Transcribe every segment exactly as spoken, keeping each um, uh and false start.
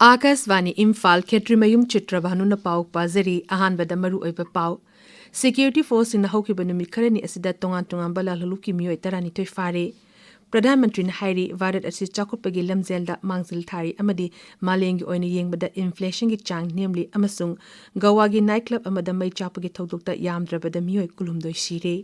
ꯑꯥꯀꯥꯁꯕꯥꯅꯤ ꯏꯝꯐꯥꯜ, ꯈꯦꯇ꯭ꯔꯤꯃꯌꯨꯝ ꯆꯤꯇ꯭ꯔꯚꯥꯅꯨꯅ ꯄꯥꯎ ꯄꯥꯖꯔꯤ꯫ ꯑꯍꯥꯟꯕꯗ ꯃꯔꯨꯑꯣꯏꯕ ꯄꯥꯎ꯫ ꯁꯦꯀ꯭ꯌꯨꯔꯤꯇꯤ ꯐꯣꯔꯁꯁꯤꯡꯅ ꯍꯧꯈꯤꯕ ꯅꯨꯃꯤꯠ ꯈꯔꯅꯤ ꯑꯁꯤꯗ ꯇꯣꯉꯥꯟ ꯇꯣꯉꯥꯟꯕ ꯂꯥꯜꯍꯧꯂꯨꯞꯀꯤ ꯃꯤꯑꯣꯏ ꯇꯔꯥꯅꯤꯊꯣꯏ ꯐꯥꯔꯦ꯫ ꯄ꯭ꯔꯙꯥꯟ ꯃꯟꯇ꯭ꯔꯤꯅ ꯍꯥꯏꯔꯤ, ꯚꯥꯔꯠ ꯑꯁꯤ ꯆꯥꯎꯈꯠꯄꯒꯤ ꯂꯝꯖꯦꯜꯗ ꯃꯥꯡꯖꯤꯜ ꯊꯥꯔꯤ ꯑꯃꯗꯤ ꯃꯥꯂꯦꯝꯒꯤ ꯑꯣꯏꯅ ꯌꯦꯡꯕꯗ ꯏꯟꯐ꯭ꯂꯦꯁꯟꯒꯤ ꯆꯥꯡ ꯅꯦꯝꯂꯤ ꯑꯃꯁꯨꯡ ꯒꯋꯥꯒꯤ ꯅꯥꯏꯠ ꯀ꯭ꯂꯕ ꯑꯃꯗ ꯃꯩ ꯆꯥꯛꯄꯒꯤ ꯊꯧꯗꯣꯛꯇ ꯌꯥꯝꯗ꯭ꯔꯕꯗ ꯃꯤꯑꯣꯏ ꯀꯨꯟꯍꯨꯝꯗꯣꯏ ꯁꯤꯔꯦ꯫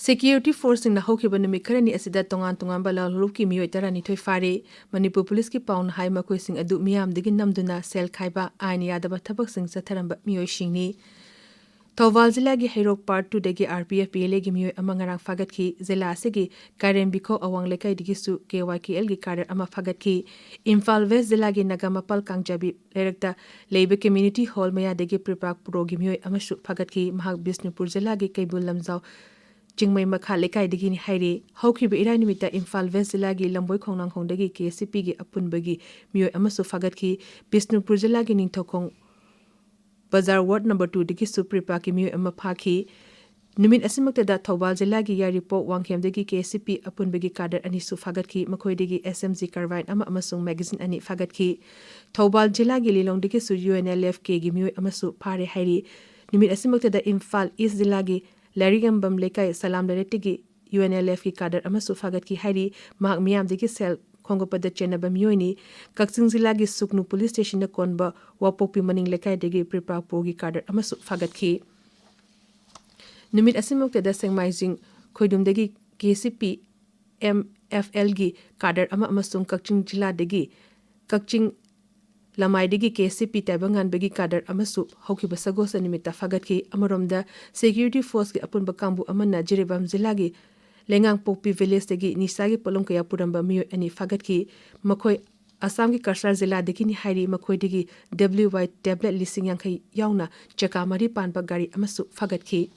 ꯁꯦꯀ꯭ꯌꯨꯔꯤꯇꯤ ꯐꯣꯔꯁꯁꯤꯡꯅ ꯍꯧꯈꯤꯕ ꯅꯨꯃꯤꯠ ꯈꯔꯅꯤ ꯑꯁꯤꯗ ꯇꯣꯉꯥꯟ ꯇꯣꯉꯥꯟꯕ ꯂꯥꯜꯍꯧꯂꯨꯞꯀꯤ ꯃꯤꯑꯣꯏ ꯇꯔꯥꯅꯤꯊꯣꯏ ꯐꯥꯔꯦ꯫ ꯃꯅꯤꯄꯨꯔ ꯄꯨꯂꯤꯁꯀꯤ ꯄꯥꯎꯅ ꯍꯥꯏ, ꯃꯈꯣꯏꯁꯤꯡ ꯑꯗꯨ ꯃꯤꯌꯥꯝꯗꯒꯤ ꯅꯝꯗꯨꯅ ꯁꯦꯜ ꯈꯥꯏꯕ, ꯑꯥꯏꯟ ꯌꯥꯗꯕ ꯊꯕꯛꯁꯤꯡ ꯆꯠꯊꯔꯝꯕ ꯃꯤꯑꯣꯏꯁꯤꯡꯅꯤ꯫ ꯊꯧꯕꯥꯜ ꯖꯤꯂꯥꯒꯤ ꯍꯩꯔꯣꯛ ꯄꯥꯔꯠ ꯇꯨꯗꯒꯤ R P F P L ꯑꯦꯒꯤ ꯃꯤꯑꯣꯏ ꯑꯃ ꯉꯔꯥꯡ ꯐꯥꯒꯠꯈꯤ꯫ ꯖꯤꯂꯥ ꯑꯁꯤꯒꯤ ꯀꯥꯏꯔꯦꯝ ꯕꯤꯈꯣꯛ ꯑꯋꯥꯡ ꯂꯩꯀꯥꯏꯗꯒꯤꯁꯨ ꯀꯦ ꯋꯥꯏ ꯀꯦ ꯑꯦꯜꯒꯤ ꯀꯥꯗꯔ ꯑꯃ ꯐꯥꯒꯠꯈꯤ꯫ ꯏꯝꯐꯥꯜ ꯋꯦꯁ ꯖꯤꯂꯥꯒꯤ ꯅꯥꯒꯥꯃꯄꯥꯜ ꯀꯥꯡꯖꯥꯕꯤ ꯂꯩꯔꯛꯇ ꯂꯩꯕ ꯀꯝꯃ꯭ꯌꯨꯅꯤꯇꯤ ꯍꯣꯜ ꯃꯌꯥꯗꯒꯤ ꯄ꯭ꯔꯤꯄꯥꯛ ꯄ꯭ꯔꯣꯒꯤ ꯃꯤꯑꯣꯏ ꯑꯃꯁꯨ ꯐꯥꯒꯠꯈꯤ꯫ ꯃꯍꯥꯛ ꯕꯤꯁꯅꯨꯄꯨꯔ ꯖꯤꯂꯥꯒꯤ ꯀꯩꯕꯨꯜ ꯂꯝꯖꯥꯎ ꯆꯤꯡꯃꯩ ꯃꯈꯥ ꯂꯩꯀꯥꯏꯗꯒꯤꯅꯤ ꯍꯥꯏꯔꯤ꯫ ꯍꯧꯈꯤꯕ ꯏꯔꯥꯏ ꯅꯨꯃꯤꯠꯇ ꯏꯝꯐꯥꯜ ꯋꯦꯁ ꯖꯤꯂꯥꯒꯤ ꯂꯝꯕꯣꯏ ꯈꯣꯡꯅꯥꯡꯈꯣꯡꯗꯒꯤ ꯀꯦ ꯑꯦꯁ ꯁꯤ ꯄꯤꯒꯤ ꯑꯄꯨꯟꯕꯒꯤ ꯃꯤꯑꯣꯏ ꯑꯃꯁꯨ ꯐꯥꯒꯠꯈꯤ꯫ ꯕꯤꯁꯅꯨꯄꯨꯔ ꯖꯤꯂꯥꯒꯤ ꯅꯤꯡꯊꯧꯈꯣꯡ ꯕꯖꯥꯔ ꯋꯥꯔꯗ ꯅꯝꯕꯔ ꯇꯨꯗꯒꯤꯁꯨ ꯄ꯭ꯔꯤꯄꯥꯛꯀꯤ ꯃꯤꯑꯣꯏ ꯑꯃ ꯐꯥꯈꯤ꯫ ꯅꯨꯃꯤꯠ ꯑꯁꯤꯃꯛꯇꯗ ꯊꯧꯕꯥꯜ ꯖꯤꯂꯥꯒꯤ ꯌꯥꯏꯔꯤꯄꯣꯛ ꯋꯥꯡꯈꯦꯝꯗꯒꯤ ꯀꯦ ꯑꯦꯁ ꯁꯤ ꯄꯤ ꯑꯄꯨꯟꯕꯒꯤ ꯀꯥꯗꯔ ꯑꯅꯤꯁꯨ ꯐꯥꯒꯠꯈꯤ꯫ ꯃꯈꯣꯏꯗꯒꯤ ꯑꯦꯁ ꯑꯦꯝ ꯖꯤ ꯀꯥꯔꯕꯥꯏꯟ ꯑꯃ ꯑꯃꯁꯨꯡ ꯃꯦꯒꯥꯖꯤꯟ ꯑꯅꯤ ꯐꯥꯒꯠꯈꯤ꯫ ꯊꯧꯕꯥꯜ ꯖꯤꯂꯥꯒꯤ ꯂꯤꯂꯣꯡꯗꯒꯤꯁꯨ ꯌꯨ ꯑꯦꯟ ꯑꯦꯜ ꯑꯦꯐ ꯀꯦꯒꯤ ꯃꯤꯑꯣꯏ ꯑꯃꯁꯨ ꯐꯥꯔꯦ ꯍꯥꯏꯔꯤ꯫ ꯅꯨꯃꯤꯠ ꯑꯁꯤꯃꯛꯇꯗ ꯏꯝꯐꯥꯜ ꯏꯁ ꯖꯤꯂꯥꯒꯤ ꯂꯥꯏꯔꯤꯛ ꯌꯥꯝꯕꯝ ꯂꯩꯀꯥꯏ ꯁꯂꯥꯝ ꯂꯩꯔꯛꯇꯒꯤ ꯌꯨ ꯑꯦꯟ ꯑꯦꯜ ꯑꯦꯐꯀꯤ ꯀꯥꯗꯔ ꯑꯃꯁꯨ ꯐꯥꯒꯠꯈꯤ ꯍꯥꯏꯔꯤ꯫ ꯃꯍꯥꯛ ꯃꯤꯌꯥꯝꯗꯒꯤ ꯁꯦꯜ ꯈꯣꯝꯒꯠꯄꯗ ꯆꯦꯟꯅꯕ ꯃꯤꯑꯣꯏꯅꯤ꯫ ꯀꯛꯆꯤꯡ ꯖꯤꯂꯥꯒꯤ ꯁꯨꯛꯅꯨ ꯄꯨꯂꯤꯁ ꯁ꯭ꯇꯦꯁꯟꯗ ꯀꯣꯟꯕ ꯋꯥꯄꯣꯛꯄꯤ ꯃꯅꯤꯡ ꯂꯩꯀꯥꯏꯗꯒꯤ ꯄ꯭ꯔꯤꯄꯥꯛ ꯄ꯭ꯔꯣꯒꯤ ꯀꯥꯗꯔ ꯑꯃꯁꯨ ꯐꯥꯒꯠꯈꯤ꯫ ꯅꯨꯃꯤꯠ ꯑꯁꯤꯃꯛꯇꯗ ꯁꯦꯡꯃꯥꯏꯖꯤꯡ ꯈꯣꯏꯗꯨꯝꯗꯒꯤ K C P M F ꯑꯦꯜꯒꯤ ꯀꯥꯗꯔ ꯑꯃ ꯑꯃꯁꯨꯡ ꯀꯛꯆꯤꯡ ꯖꯤꯂꯥꯗꯒꯤ ꯀꯛꯆꯤꯡ ꯂꯃꯥꯏꯗꯒꯤ ꯀꯦ ꯁꯤ ꯄꯤ ꯇꯥꯏꯕꯪꯉꯥꯟꯕꯒꯤ ꯀꯥꯗꯔ ꯑꯃꯁꯨ ꯍꯧꯈꯤꯕ ꯁꯒꯣꯜꯁꯦꯟ ꯅꯨꯃꯤꯠꯇ ꯐꯥꯒꯠꯈꯤ꯫ ꯑꯃꯔꯣꯝꯗ, ꯁꯦꯀ꯭ꯌꯨꯔꯤꯇꯤ ꯐꯣꯔꯁꯀꯤ ꯑꯄꯨꯟꯕ ꯀꯥꯡꯕꯨ ꯑꯃꯅ ꯖꯤꯔꯤꯕꯥꯝ ꯖꯤꯂꯥꯒꯤ ꯂꯩꯉꯥꯡꯄꯣꯛꯄꯤ ꯚꯤꯂꯦꯖꯇꯒꯤ ꯅꯤꯁꯥꯒꯤ ꯄꯣꯠꯂꯝ ꯀꯌꯥ ꯄꯨꯔꯝꯕ ꯃꯤꯑꯣꯏ ꯑꯅꯤ ꯐꯥꯒꯠꯈꯤ꯫ ꯃꯈꯣꯏ ꯑꯁꯥꯝꯒꯤ ꯀꯁꯥꯔ ꯖꯤꯂꯥꯗꯒꯤꯅꯤ ꯍꯥꯏꯔꯤ꯫ ꯃꯈꯣꯏꯗꯒꯤ ꯗꯕ꯭ꯂꯤꯎ ꯋꯥꯏ ꯇꯦꯕ꯭ꯂꯦꯠ ꯂꯤꯁꯤꯡ ꯌꯥꯡꯈꯩ ꯌꯥꯎꯅ ꯆꯀꯥ ꯃꯔꯤ ꯄꯥꯟꯕ ꯒꯥꯔꯤ ꯑꯃꯁꯨ ꯐꯥꯒꯠꯈꯤ꯫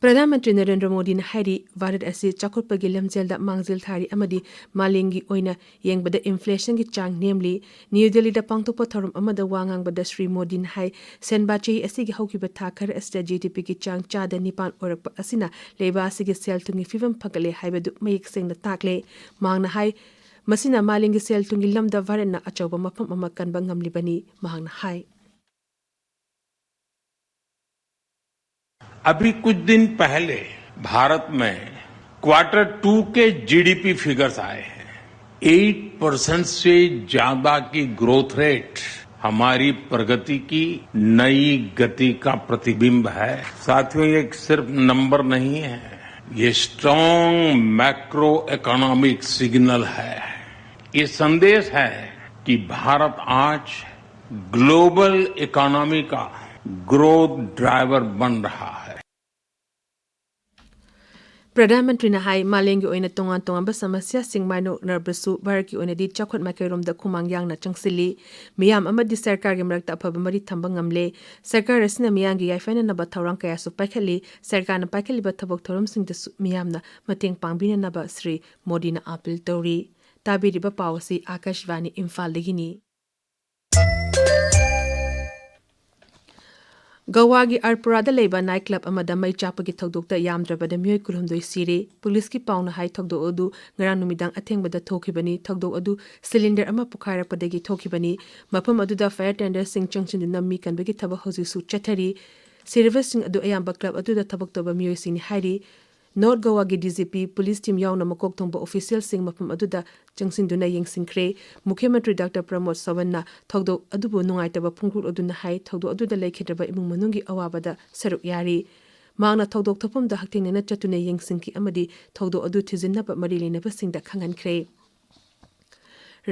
ꯄ꯭ꯔꯙꯥꯟ ꯃꯟꯇ꯭ꯔꯤ ꯅꯔꯦꯟꯗ꯭ꯔ ꯃꯣꯗꯤꯅ ꯍꯥꯏꯔꯤ, ꯚꯥꯔꯠ ꯑꯁꯤ ꯆꯥꯎꯈꯠꯄꯒꯤ ꯂꯝꯖꯦꯜꯗ ꯃꯥꯡꯖꯤꯜ ꯊꯥꯔꯤ ꯑꯃꯗꯤ ꯃꯥꯂꯦꯝꯒꯤ ꯑꯣꯏꯅ ꯌꯦꯡꯕꯗ ꯏꯟꯐ꯭ꯂꯦꯁꯟꯒꯤ ꯆꯥꯡ ꯅꯦꯝꯂꯤ꯫ ꯅ꯭ꯌꯨ ꯗꯦꯜꯂꯤꯗ ꯄꯥꯡꯊꯣꯛꯄ ꯊꯧꯔꯝ ꯑꯃꯗ ꯋꯥ ꯉꯥꯡꯕꯗ ꯁ꯭ꯔꯤ ꯃꯣꯗꯤꯅ ꯍꯥꯏ, ꯁꯦꯟꯕꯥ ꯆꯍꯤ ꯑꯁꯤꯒꯤ ꯍꯧꯈꯤꯕ ꯊꯥ ꯈꯔ ꯑꯁꯤꯗ ꯖꯤ ꯗꯤ ꯄꯤꯒꯤ ꯆꯥꯡ ꯆꯥꯗ ꯅꯤꯄꯥꯟ ꯑꯣꯏꯔꯛꯄ ꯑꯁꯤꯅ ꯂꯩꯕꯥꯛ ꯑꯁꯤꯒꯤ ꯁꯦꯜ ꯊꯨꯝꯒꯤ ꯐꯤꯕꯝ ꯐꯒꯠꯂꯦ ꯍꯥꯏꯕꯗꯨ ꯃꯌꯦꯛ ꯁꯦꯡꯅ ꯇꯥꯛꯂꯦ꯫ ꯃꯍꯥꯛꯅ ꯍꯥꯏ, ꯃꯁꯤꯅ ꯃꯥꯂꯦꯝꯒꯤ ꯁꯦꯜ ꯊꯨꯝꯒꯤ ꯂꯝꯗ ꯚꯥꯔꯠꯅ ꯑꯆꯧꯕ ꯃꯐꯝ ꯑꯃ ꯀꯟꯕ ꯉꯝꯂꯤꯕꯅꯤ꯫ ꯃꯍꯥꯛꯅ ꯍꯥꯏ꯫ अभी कुछ दिन पहले भारत में क्वार्टर टू के जीडीपी फिगर्स आए हैं। एट परसेंट से ज्यादा की ग्रोथ रेट हमारी प्रगति की नई गति का प्रतिबिंब है। साथियों, ये सिर्फ नंबर नहीं है, ये स्ट्रॉन्ग मैक्रो इकोनॉमिक सिग्नल है। ये संदेश है कि भारत आज ग्लोबल इकोनॉमी का ग्रोथ ड्राइवर बन रहा है। ꯄ꯭ꯔꯙꯥꯟ ꯃꯟꯇ꯭ꯔꯤꯅ ꯍꯥꯏ, ꯃꯥꯂꯦꯝꯒꯤ ꯑꯣꯏꯅ ꯇꯣꯉꯥꯟ ꯇꯣꯉꯥꯟꯕ ꯁꯃꯁ꯭ꯌꯥꯁꯤꯡ ꯃꯥꯌꯣꯛꯅꯔꯕꯁꯨ ꯚꯥꯔꯠꯀꯤ ꯑꯣꯏꯅꯗꯤ ꯆꯥꯎꯈꯠ ꯃꯥꯏꯀꯩꯔꯣꯝꯗ ꯈꯨꯃꯥꯡ ꯌꯥꯡꯅ ꯆꯪꯁꯤꯜꯂꯤ꯫ ꯃꯤꯌꯥꯝ ꯑꯃꯗꯤ ꯁꯔꯀꯥꯔꯒꯤ ꯃꯔꯛꯇ ꯑꯐꯕ ꯃꯔꯤ ꯊꯝꯕ ꯉꯝꯂꯦ꯫ ꯁꯔꯀꯥꯔ ꯑꯁꯤꯅ ꯃꯤꯌꯥꯝꯒꯤ ꯌꯥꯏꯐꯅꯅꯕ ꯊꯧꯔꯥꯡ ꯀꯌꯥꯁꯨ ꯄꯥꯏꯈꯠꯂꯤ꯫ ꯁꯔꯀꯥꯔꯅ ꯄꯥꯏꯈꯠꯂꯤꯕ ꯊꯕꯛ ꯊꯧꯔꯝꯁꯤꯡꯗꯁꯨ ꯃꯤꯌꯥꯝꯅ ꯃꯇꯦꯡ ꯄꯥꯡꯕꯤꯅꯅꯕ ꯁ꯭ꯔꯤ ꯃꯣꯗꯤꯅ ꯑꯥꯄꯤꯜ ꯇꯧꯔꯤ꯫ ꯇꯥꯕꯤꯔꯤꯕ ꯄꯥꯎ ꯑꯁꯤ ꯑꯥꯀꯥꯁꯕꯥꯅꯤ ꯏꯝꯐꯥꯜꯗꯒꯤꯅꯤ꯫ ꯒꯋꯥꯒꯤ ꯑꯔꯄꯨꯔꯥꯗ ꯂꯩꯕ ꯅꯥꯏꯠ ꯀ꯭ꯂꯕ ꯑꯃꯗ ꯃꯩ ꯆꯥꯛꯄꯒꯤ ꯊꯧꯗꯣꯛꯇ ꯌꯥꯝꯗ꯭ꯔꯕꯗ ꯃꯤꯑꯣꯏ ꯀꯨꯟꯍꯨꯝꯗꯣꯏ ꯁꯤꯔꯦ꯫ ꯄꯨꯂꯤꯁꯀꯤ ꯄꯥꯎꯅ ꯍꯥꯏ, ꯊꯧꯗꯣꯛ ꯑꯗꯨ ꯉꯔꯥꯡ ꯅꯨꯃꯤꯗꯥꯡ ꯑꯊꯦꯡꯕꯗ ꯊꯣꯛꯈꯤꯕꯅꯤ꯫ ꯊꯧꯗꯣꯛ ꯑꯗꯨ ꯁꯤꯂꯤꯟꯗꯔ ꯑꯃ ꯄꯣꯈꯥꯏꯔꯛꯄꯗꯒꯤ ꯊꯣꯛꯈꯤꯕꯅꯤ꯫ ꯃꯐꯝ ꯑꯗꯨꯗ ꯐꯥꯌꯔ ꯇꯦꯟꯗꯔꯁꯤꯡ ꯆꯪꯁꯤꯟꯗꯨꯅ ꯃꯤ ꯀꯟꯕꯒꯤ ꯊꯕꯛ ꯍꯧꯖꯤꯛꯁꯨ ꯆꯠꯊꯔꯤ꯫ ꯁꯤꯔꯤꯕꯁꯤꯡ ꯑꯗꯨ ꯑꯌꯥꯝꯕ ꯀ꯭ꯂꯕ ꯑꯗꯨꯗ ꯊꯕꯛ ꯇꯧꯕ ꯃꯤꯑꯣꯏꯁꯤꯡꯅꯤ ꯍꯥꯏꯔꯤ꯫ North ꯒꯣꯋꯥꯒꯤ D G P, police team ꯌꯥꯎꯅ ꯃꯀꯣꯛ ꯊꯣꯡꯕ ꯑꯣꯐꯤꯁꯤꯌꯦꯜꯁꯤꯡ ꯃꯐꯝ ꯑꯗꯨꯗ ꯆꯪꯁꯤꯟꯗꯨꯅ ꯌꯦꯡꯁꯤꯟꯈ꯭ꯔꯦ꯫ ꯃꯨꯈ꯭ꯌ ꯃꯟꯇ꯭ꯔꯤ ꯗꯥꯛꯇꯔ ꯄ꯭ꯔꯃꯣꯗ ꯁꯥꯋꯟꯠꯅ ꯊꯧꯗꯣꯛ ꯑꯗꯨꯕꯨ ꯅꯨꯡꯉꯥꯏꯇꯕ ꯐꯣꯡꯗꯣꯛꯂꯗꯨꯅ ꯍꯥꯏ, ꯊꯧꯗꯣꯛ ꯑꯗꯨꯗ ꯂꯩꯈꯤꯗ꯭ꯔꯕ ꯏꯃꯨꯡ ꯃꯅꯨꯡꯒꯤ ꯑꯋꯥꯕꯗ ꯁꯔꯨꯛ ꯌꯥꯔꯤ꯫ ꯃꯍꯥꯛꯅ ꯊꯧꯗꯣꯛ ꯊꯣꯛꯐꯝꯗ ꯍꯛꯊꯦꯡꯅꯅ ꯆꯠꯇꯨꯅ ꯌꯦꯡꯁꯤꯟꯈꯤ ꯑꯃꯗꯤ ꯊꯧꯗꯣꯛ ꯑꯗꯨ ꯊꯤꯖꯤꯟꯅꯕ ꯃꯔꯤ ꯂꯩꯅꯕꯁꯤꯡꯗ ꯈꯪꯍꯟꯈ꯭ꯔꯦ꯫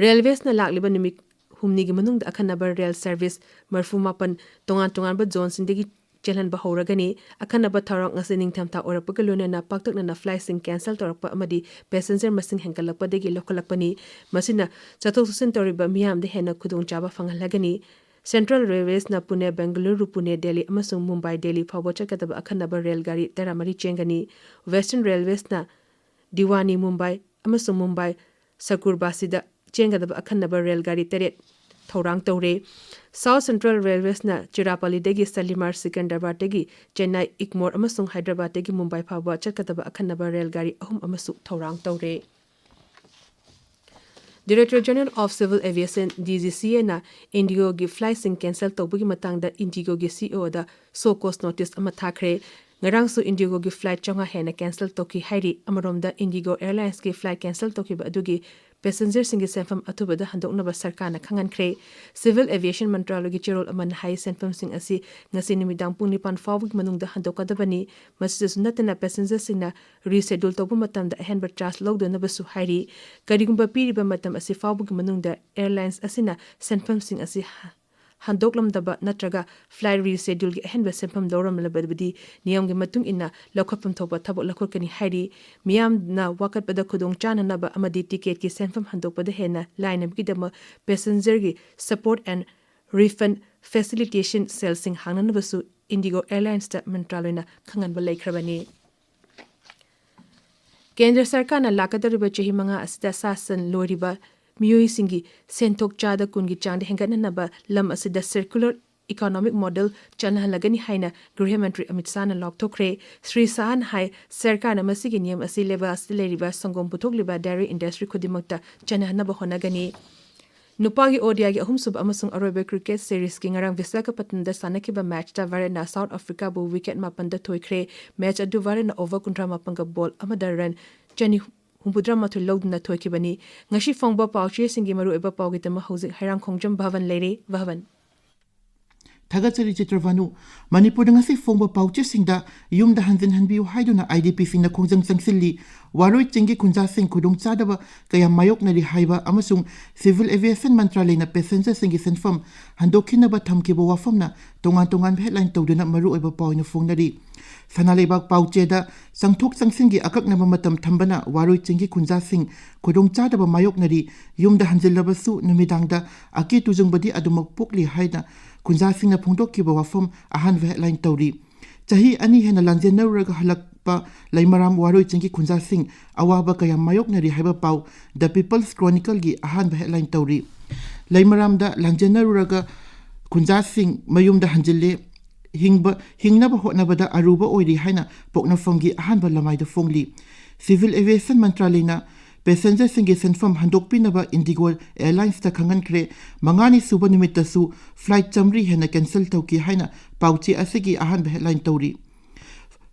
ꯔꯦꯜꯋꯦꯁꯅ ꯂꯥꯛꯂꯤꯕ ꯅꯨꯃꯤꯠ ꯍꯨꯝꯅꯤꯒꯤ ꯃꯅꯨꯡꯗ ꯑꯈꯟꯅꯕ ꯔꯦꯜ ꯁꯔꯚꯤꯁ ꯃꯔꯤꯐꯨ ꯃꯥꯄꯟ ꯇꯣꯉꯥꯟ ꯇꯣꯉꯥꯟꯕ ꯖꯣꯟꯁꯤꯡꯗꯒꯤ ꯆꯦꯜꯍꯟꯕ ꯍꯧꯔꯒꯅꯤ꯫ ꯑꯈꯟꯅꯕ ꯊꯧꯔꯥꯡ ꯑꯁꯤ ꯅꯤꯡꯊꯝꯊꯥ ꯑꯣꯏꯔꯛꯄꯒ ꯂꯣꯏꯅꯅ ꯄꯥꯛꯇꯛꯅꯅ ꯐ꯭ꯂꯥꯏꯠꯁꯤꯡ ꯀꯦꯟꯁꯦꯜ ꯇꯧꯔꯛꯄ ꯑꯃꯗꯤ ꯄꯦꯁꯦꯟꯖꯔ ꯃꯁꯤꯡ ꯍꯦꯟꯒꯠꯂꯛꯄꯗꯒꯤ ꯂꯧꯈꯠꯂꯛꯄꯅꯤ꯫ ꯃꯁꯤꯅ ꯆꯠꯊꯣꯛ ꯆꯠꯁꯤꯟ ꯇꯧꯔꯤꯕ ꯃꯤꯌꯥꯝꯗ ꯍꯦꯟꯅ ꯈꯨꯗꯣꯡꯆꯥꯕ ꯐꯪꯍꯜꯂꯒꯅꯤ꯫ Central Railwaysꯅ ꯄꯨꯅꯦ, ꯕꯦꯡꯒꯂꯨꯔꯨ, ꯄꯨꯅꯦ, ꯗꯦꯜꯂꯤ ꯑꯃꯁꯨꯡ ꯃꯨꯝꯕꯥꯏ, ꯗꯦꯜꯂꯤ ꯐꯥꯎꯕ ꯆꯠꯀꯗꯕ ꯑꯈꯟꯅꯕ ꯔꯦꯜ ꯒꯥꯔꯤ ꯇꯔꯥꯃꯔꯤ ꯆꯦꯟꯒꯅꯤ꯫ Western Railwaysꯅ ꯗꯤꯋꯥꯅꯤ, ꯃꯨꯝꯕꯥꯏ ꯑꯃꯁꯨꯡ ꯃꯨꯝꯕꯥꯏ ꯁꯀꯨꯔꯕꯥꯁꯤꯗ ꯆꯦꯟꯒꯗꯕ ꯑꯈꯟꯅꯕ ꯔꯦꯜ ꯒꯥꯔꯤ ꯇꯔꯦꯠ ꯊꯧꯔꯥꯡ ꯇꯧꯔꯦ꯫ South Central Railwaysꯅ ꯆꯤꯔꯥꯄꯜꯂꯤꯗꯒꯤ ꯁꯂꯤꯃꯥꯔ, ꯁꯤꯀꯟꯗꯔꯕꯥꯗꯇꯒꯤ ꯆꯦꯟꯅꯥꯏ, ꯏꯒꯃꯣꯔ ꯑꯃꯁꯨꯡ ꯍꯥꯏꯗ꯭ꯔꯕꯥꯗꯇꯒꯤ ꯃꯨꯝꯕꯥꯏ ꯐꯥꯎꯕ ꯆꯠꯀꯗꯕ ꯑꯈꯟꯅꯕ ꯔꯦꯜ ꯒꯥꯔꯤ ꯑꯍꯨꯝ ꯑꯃꯁꯨ ꯊꯧꯔꯥꯡ ꯇꯧꯔꯦ꯫ Director General of Civil Aviation, DGCAꯅ IndiGoꯒꯤ flightꯁꯤꯡ cancel ꯇꯧꯕꯒꯤ ꯃꯇꯥꯡꯗ IndiGoꯒꯤ CEOꯗ show cause notice ꯑꯃ ꯊꯥꯈ꯭ꯔꯦ꯫ ꯉꯔꯥꯡꯁꯨ IndiGoꯒꯤ flight ꯆꯥꯝꯃꯉꯥ ꯍꯦꯟꯅ cancel ꯇꯧꯈꯤ ꯍꯥꯏꯔꯤ꯫ ꯑꯃꯔꯣꯝꯗ, IndiGo Airlinesꯀꯤ flight cancel ꯇꯧꯈꯤꯕ ꯑꯗꯨꯒꯤ passengerꯁꯤꯡꯒꯤ ꯁꯦꯟꯐꯝ ꯑꯊꯨꯕꯗ ꯍꯟꯗꯣꯛꯅꯕ ꯁꯔꯀꯥꯔꯅ ꯈꯪꯍꯟꯈ꯭ꯔꯦ꯫ Civil Aviation ꯃꯟꯇ꯭ꯔꯥꯂꯌꯒꯤ ꯆꯦꯔꯣꯜ ꯑꯃꯅ ꯍꯥꯏ, ꯁꯦꯟꯐꯝꯁꯤꯡ ꯑꯁꯤ ꯉꯁꯤ ꯅꯨꯃꯤꯗꯥꯡ ꯄꯨꯡ ꯅꯤꯄꯥꯟ ꯐꯥꯎꯕꯒꯤ ꯃꯅꯨꯡꯗ ꯍꯟꯗꯣꯛꯀꯗꯕꯅꯤ꯫ ꯃꯁꯤꯗꯁꯨ ꯅꯠꯇꯅ, passengerꯁꯤꯡꯅ reschedule ꯇꯧꯕ ꯃꯇꯝꯗ ꯑꯍꯦꯟꯕ charge ꯂꯧꯗꯅꯕꯁꯨ ꯍꯥꯏꯔꯤ꯫ ꯀꯔꯤꯒꯨꯝꯕ ꯄꯤꯔꯤꯕ ꯃꯇꯝ ꯑꯁꯤ ꯐꯥꯎꯕꯒꯤ ꯃꯅꯨꯡꯗ airlines ꯑꯁꯤꯅ ꯁꯦꯟꯐꯝꯁꯤꯡ ꯑꯁꯤ ꯍ-, ꯍꯟꯗꯣꯛꯂꯝꯗꯕ ꯅꯠꯇ꯭ꯔꯒ flight rescheduleꯒꯤ ꯑꯍꯦꯟꯕ ꯁꯦꯟꯐꯝ ꯂꯧꯔꯝꯂꯕꯗꯤ, ꯅꯤꯌꯝꯒꯤ ꯃꯇꯨꯡ ꯏꯟꯅ ꯂꯧꯈꯠꯐꯝ ꯊꯣꯛꯄ ꯊꯕꯛ ꯂꯧꯈꯠꯀꯅꯤ ꯍꯥꯏꯔꯤ꯫ ꯃꯤꯌꯥꯝꯅ ꯋꯥꯀꯠꯄꯗ ꯈꯨꯗꯣꯡ ꯆꯥꯅꯅꯕ ꯑꯃꯗꯤ ticketꯀꯤ ꯁꯦꯟꯐꯝ ꯍꯟꯗꯣꯛꯄꯗ ꯍꯦꯟꯅ ꯂꯥꯏꯅꯕꯒꯤꯗꯃꯛ passengerꯒꯤ support and refund facilitation cellꯁꯤꯡ ꯍꯥꯡꯅꯅꯕꯁꯨ IndiGo Airlinesꯇ ꯃꯟꯇ꯭ꯔꯥꯂꯣꯏꯅ ꯈꯪꯍꯟꯕ ꯂꯩꯈ꯭ꯔꯕꯅꯤ꯫ ꯀꯦꯟꯗ꯭ꯔ ꯁꯔꯀꯥꯔꯅ ꯂꯥꯛꯀꯗꯧꯔꯤꯕ ꯆꯍꯤ ꯃꯉꯥ ꯑꯁꯤꯗ ꯁꯥ ꯁꯟ ꯂꯣꯏꯔꯤꯕ ꯃꯤꯑꯣꯏꯁꯤꯡꯒꯤ ꯁꯦꯟꯊꯣꯛ ꯆꯥꯗ ꯀꯨꯟꯒꯤ ꯆꯥꯡꯗ ꯍꯦꯟꯒꯠꯅꯅꯕ ꯂꯝ ꯑꯁꯤꯗ circular economic model ꯆꯠꯅꯍꯜꯂꯒꯅꯤ ꯍꯥꯏꯅ ꯒ꯭ꯔꯤꯍ ꯃꯟꯇ꯭ꯔꯤ ꯑꯃꯤꯠ ꯁꯥꯍꯅ ꯂꯥꯎꯊꯣꯛꯈ꯭ꯔꯦ꯫ ꯁ꯭ꯔꯤ ꯁꯥꯍꯅ ꯍꯥꯏ, ꯁꯔꯀꯥꯔꯅ ꯃꯁꯤꯒꯤ ꯅꯤꯌꯝ ꯑꯁꯤ ꯂꯩꯕꯥꯛ ꯑꯁꯤꯗ ꯂꯩꯔꯤꯕ ꯁꯪꯒꯣꯝ ꯄꯨꯊꯣꯛꯂꯤꯕ dairy industry ꯈꯨꯗꯤꯡꯃꯛꯇ ꯆꯠꯅꯍꯟꯅꯕ ꯍꯣꯠꯅꯒꯅꯤ꯫ ꯅꯨꯄꯥꯒꯤ ODIꯒꯤ ꯑꯍꯨꯝꯁꯨꯕ ꯑꯃꯁꯨꯡ ꯑꯔꯣꯏꯕ cricket seriesꯀꯤ ꯉꯔꯥꯡ ꯕꯤꯁꯥꯈꯥꯄꯠꯅꯝꯗ ꯁꯥꯟꯅꯈꯤꯕ matchꯇ ꯚꯥꯔꯠꯅ South Africaꯕꯨ wicket ꯃꯥꯄꯟꯗ ꯊꯣꯏꯈ꯭ꯔꯦ꯫ Match ꯑꯗꯨ ꯚꯥꯔꯠꯅ over ꯀꯨꯟꯊ꯭ꯔꯥ ꯃꯥꯄꯟꯒ ball ꯑꯃꯗ run ꯆꯅꯤ ꯍꯨꯝꯐꯨꯇꯔꯥ ꯃꯥꯊꯣꯏ ꯂꯧꯗꯨꯅ ꯊꯣꯏꯈꯤꯕꯅꯤ꯫ ꯉꯁꯤ ꯐꯣꯡꯕ ꯄꯥꯎꯆꯦꯁꯤꯡꯒꯤ ꯃꯔꯨꯑꯣꯏꯕ ꯄꯥꯎꯒꯤꯗꯃꯛ ꯍꯧꯖꯤꯛ ꯍꯩꯔꯥꯡꯈꯣꯡꯖꯝ ꯚꯥꯕꯟ ꯂꯩꯔꯦ꯫ ꯚꯥꯕꯟ꯫ ꯊꯥꯒꯠꯆꯔꯤ ꯆꯤꯇ꯭ꯔꯚꯥꯅꯨ꯫ ꯃꯅꯤꯄꯨꯔꯗ ꯉꯁꯤ ꯐꯣꯡꯕ ꯄꯥꯎꯆꯦꯁꯤꯡꯗ ꯌꯨꯝꯗ ꯍꯟꯖꯤꯟ ꯍꯟꯕꯤꯌꯨ ꯍꯥꯏꯗꯨꯅ IDPꯁꯤꯡꯅ ꯈꯣꯡꯖꯪ ꯆꯪꯁꯤꯜꯂꯤ꯫ ꯋꯥꯔꯣꯏ ꯆꯤꯡꯒꯤ ꯈꯨꯟꯖꯥꯁꯤꯡ ꯈꯨꯗꯣꯡꯆꯥꯗꯕ ꯀꯌꯥ ꯃꯥꯌꯣꯛꯅꯔꯤ ꯍꯥꯏꯕ ꯑꯃꯁꯨꯡ Civil Aviation ꯃꯟꯇ꯭ꯔꯥꯂꯌꯅ passengerꯁꯤꯡꯒꯤ ꯁꯦꯟꯐꯝ ꯍꯟꯗꯣꯛꯈꯤꯅꯕ ꯊꯝꯈꯤꯕ ꯋꯥꯐꯝꯅ ꯇꯣꯉꯥꯟ ꯇꯣꯉꯥꯟꯕ headline ꯇꯧꯗꯨꯅ ꯃꯔꯨꯑꯣꯏꯕ ꯄꯥꯎ ꯑꯣꯏꯅ ꯐꯣꯡꯅꯔꯤ꯫ ꯁꯅꯥ ꯂꯩꯕꯥꯛ ꯄꯥꯎꯆꯦꯗ ꯆꯪꯊꯣꯛ ꯆꯪꯁꯤꯟꯒꯤ ꯑꯀꯛꯅꯕ ꯃꯇꯝ ꯊꯝꯕꯅ ꯋꯥꯔꯣꯏ ꯆꯤꯡꯒꯤ ꯈꯨꯟꯖꯥꯁꯤꯡ ꯈꯨꯗꯣꯡꯆꯥꯗꯕ ꯃꯥꯌꯣꯛꯅꯔꯤ꯫ ꯌꯨꯝꯗ ꯍꯟꯖꯤꯜꯂꯕꯁꯨ ꯅꯨꯃꯤꯗꯥꯡꯗ ꯑꯀꯤ ꯇꯨꯖꯨꯡꯕꯗꯤ ꯑꯗꯨꯃꯛ ꯄꯣꯛꯂꯤ ꯍꯥꯏꯅ ꯈꯨꯟꯖꯥꯁꯤꯡꯅ ꯐꯣꯡꯗꯣꯛꯈꯤꯕ ꯋꯥꯐꯝ ꯑꯍꯥꯟꯕ headline ꯇꯧꯔꯤ꯫ ꯆꯍꯤ ꯑꯅꯤ ꯍꯦꯟꯅ ꯂꯥꯟꯖꯦꯟꯅꯔꯨꯔꯒ ꯍꯜꯂꯛꯄ ꯂꯩꯃꯔꯥꯝ ꯋꯥꯔꯣꯏ ꯆꯤꯡꯒꯤ ꯈꯨꯟꯖꯥꯁꯤꯡ ꯑꯋꯥꯕ ꯀꯌꯥ ꯃꯥꯌꯣꯛꯅꯔꯤ ꯍꯥꯏꯕ ꯄꯥꯎ The People's Chronicleꯒꯤ ꯑꯍꯥꯟꯕ headline ꯇꯧꯔꯤ꯫ ꯂꯩꯃꯔꯥꯝꯗ ꯂꯥꯟꯖꯦꯟꯅꯔꯨꯔꯒ ꯈꯨꯟꯖꯥꯁꯤꯡ ꯃꯌꯨꯝꯗ ꯍꯟꯖꯤꯜꯂꯦ꯫ ꯍꯤꯡꯕ, ꯍꯤꯡꯅꯕ ꯍꯣꯠꯅꯕꯗ ꯑꯔꯨꯕ ꯑꯣꯏꯔꯤ ꯍꯥꯏꯅ ꯄꯣꯛꯅꯐꯝꯒꯤ ꯑꯍꯥꯟꯕ ꯂꯃꯥꯏꯗ ꯐꯣꯡꯂꯤ꯫ Civil Aviation ꯃꯟꯇ꯭ꯔꯥꯂꯌꯅ passengerꯁꯤꯡꯒꯤ ꯁꯦꯟꯐꯝ ꯍꯟꯗꯣꯛꯄꯤꯅꯕ IndiGo Airlinesꯇ ꯈꯪꯍꯟꯈ꯭ꯔꯦ꯫ ꯃꯉꯥꯅꯤ ꯁꯨꯕ ꯅꯨꯃꯤꯠꯇꯁꯨ flight ꯆꯥꯝꯃꯔꯤ ꯍꯦꯟꯅ cancel ꯇꯧꯈꯤ ꯍꯥꯏꯅ ꯄꯥꯎꯆꯦ ꯑꯁꯤꯒꯤ ꯑꯍꯥꯟꯕ headline ꯇꯧꯔꯤ꯫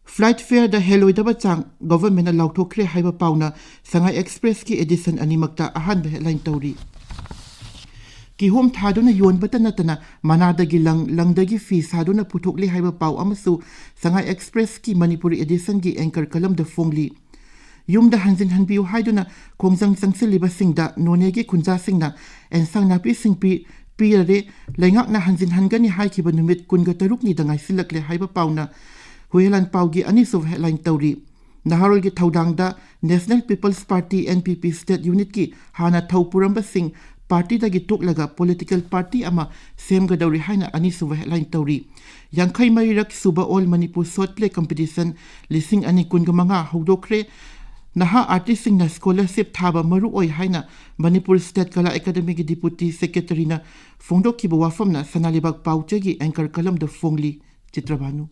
Flight fareꯗ ꯍꯦꯜꯂꯣꯏꯗꯕ ꯆꯥꯡ governmentꯅ ꯂꯥꯎꯊꯣꯛꯈ꯭ꯔꯦ ꯍꯥꯏꯕ ꯄꯥꯎꯅ ꯁꯉꯥꯏ Expressꯀꯤ edition ꯑꯅꯤꯃꯛꯇ ꯑꯍꯥꯟꯕ headline ꯇꯧꯔꯤ꯫ ꯀꯤꯍꯣꯝ ꯊꯥꯗꯨꯅ ꯌꯣꯟꯕꯇ ꯅꯠꯇꯅ ꯃꯅꯥꯗꯒꯤ ꯂꯪ, ꯂꯪꯗꯒꯤ ꯐꯤ ꯁꯥꯗꯨꯅ ꯄꯨꯊꯣꯛꯂꯤ ꯍꯥꯏꯕ ꯄꯥꯎ ꯑꯃꯁꯨ ꯁꯉꯥꯏ Expressꯀꯤ ꯃꯅꯤꯄꯨꯔꯤ editionꯒꯤ anchor columnꯗ ꯐꯣꯡꯂꯤ꯫ ꯌꯨꯝꯗ ꯍꯟꯖꯤꯟ ꯍꯟꯕꯤꯌꯨ ꯍꯥꯏꯗꯨꯅ ꯈꯣꯡꯖꯪ ꯆꯪꯁꯤꯜꯂꯤꯕꯁꯤꯡꯗ ꯅꯣꯅꯦꯒꯤ ꯈꯨꯟꯖꯥꯁꯤꯡꯅ ꯑꯦꯟꯁꯥꯡ ꯅꯥꯄꯤꯁꯤꯡ ꯄꯤ-, ꯄꯤꯔꯔꯦ꯫ ꯂꯩꯉꯥꯛꯅ ꯍꯟꯖꯤꯟ ꯍꯟꯒꯅꯤ ꯍꯥꯏꯈꯤꯕ ꯅꯨꯃꯤꯠ ꯀꯨꯟꯒ ꯇꯔꯨꯛꯅꯤꯗ ꯉꯥꯏꯁꯤꯜꯂꯛꯂꯦ ꯍꯥꯏꯕ ꯄꯥꯎꯅ ꯍꯨꯌꯦꯂꯥꯟ ꯄꯥꯎꯒꯤ ꯑꯅꯤꯁꯨꯕ headline ꯇꯧꯔꯤ꯫ ꯅꯍꯥꯔꯣꯜꯒꯤ ꯊꯧꯗꯥꯡꯗ National People's Party, NPP, state unitꯀꯤ ꯍꯥꯟꯅ ꯊꯧ ꯄꯨꯔꯝꯕꯁꯤꯡ partyꯗꯒꯤ ꯇꯣꯛꯂꯒ political party ꯑꯃ ꯁꯦꯝꯒꯗꯧꯔꯤ ꯍꯥꯏꯅ ꯑꯅꯤꯁꯨꯕ headline ꯇꯧꯔꯤ꯫ ꯌꯥꯡꯈꯩ ꯃꯔꯤꯔꯛ ꯁꯨꯕ All Manipur Short Play Competition ꯂꯤꯁꯤꯡ ꯑꯅꯤ ꯀꯨꯟꯒ ꯃꯉꯥ ꯍꯧꯗꯣꯛꯈ꯭ꯔꯦ꯫ ꯅꯍꯥ artistꯁꯤꯡꯅ scholarship ꯊꯥꯕ ꯃꯔꯨ ꯑꯣꯏ ꯍꯥꯏꯅ ꯃꯅꯤꯄꯨꯔ State ꯀꯂꯥ ꯑꯦꯀꯥꯗꯃꯤꯒꯤ deputy secretaryꯅ ꯐꯣꯡꯗꯣꯛꯈꯤꯕ ꯋꯥꯐꯝꯅ ꯁꯅꯥ ꯂꯩꯕꯥꯛ ꯄꯥꯎꯆꯦꯒꯤ anchor columnꯗ ꯐꯣꯡꯂꯤ꯫ ꯆꯤꯇ꯭ꯔꯚꯥꯅꯨ꯫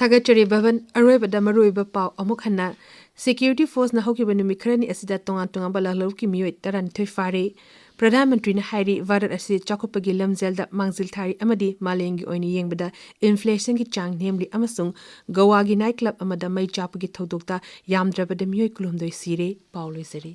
ꯊꯥꯒꯠꯆꯔꯤ ꯕꯕꯟ꯫ ꯑꯔꯣꯏꯕꯗ ꯃꯔꯨꯑꯣꯏꯕ ꯄꯥꯎ ꯑꯃꯨꯛ ꯍꯟꯅ꯫ Security forceꯅ ꯍꯧꯈꯤꯕ ꯅꯨꯃꯤꯠ ꯈꯔꯅꯤ ꯑꯁꯤꯗ ꯇꯣꯉꯥꯟ ꯇꯣꯉꯥꯟꯕ ꯂꯥꯜꯍꯧꯂꯨꯞꯀꯤ ꯃꯤꯑꯣꯏ ꯇꯔꯥꯅꯤꯊꯣꯏ ꯐꯥꯔꯦ꯫ ꯄ꯭ꯔꯙꯥꯟ ꯃꯟꯇ꯭ꯔꯤꯅ ꯍꯥꯏꯔꯤ, ꯚꯥꯔꯠ ꯑꯁꯤ ꯆꯥꯎꯈꯠꯄꯒꯤ ꯂꯝꯖꯦꯜꯗ ꯃꯥꯡꯖꯤꯜ ꯊꯥꯔꯤ ꯑꯃꯗꯤ ꯃꯥꯂꯦꯝꯒꯤ ꯑꯣꯏꯅ ꯌꯦꯡꯕꯗ inflationꯒꯤ ꯆꯥꯡ ꯅꯦꯝꯂꯤ ꯑꯃꯁꯨꯡ ꯒꯣꯋꯥꯒꯤ night club ꯑꯃꯗ ꯃꯩ ꯆꯥꯛꯄꯒꯤ ꯊꯧꯗꯣꯛꯇ ꯌꯥꯝꯗ꯭ꯔꯕꯗ ꯃꯤꯑꯣꯏ ꯀꯨꯟꯍꯨꯝꯗꯣꯏ ꯁꯤꯔꯦ꯫ ꯄꯥꯎ ꯂꯣꯏꯖꯔꯦ꯫